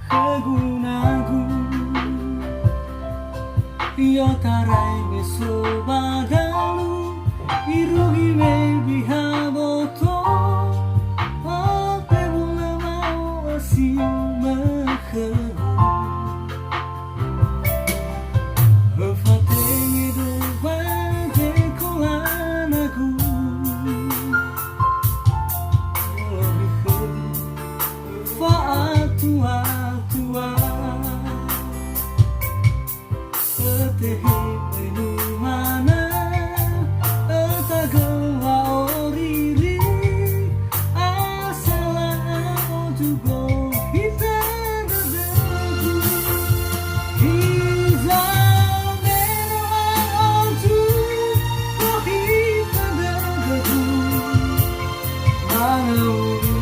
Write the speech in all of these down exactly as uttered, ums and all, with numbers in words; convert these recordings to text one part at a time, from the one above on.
Khögu nagu, i'otarai me so ba dalu, irugi me biha boto, o tebula wa'o'ö si mökhögu. Öfatenge döi ba zekola nagu. Fa'atua-tua. Ötehe möi numana, ötagö wa'oriri, asala a'odu gohita dödögu. Hiza me no a'odu gohita dödögu. Mangauri,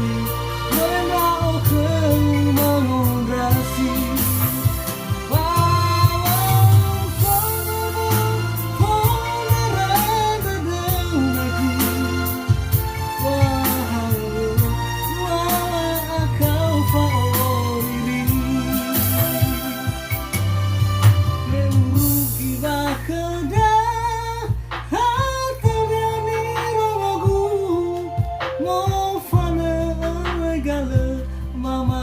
möi ndra'o khöu mangondrasi. Ba u'o'ö fondrorö dödöu nagu. Wa'ahaö, wa'akao fa'oriri. Me urugi ba khöda, ha tandra nirongogu, mofanö öi galö mama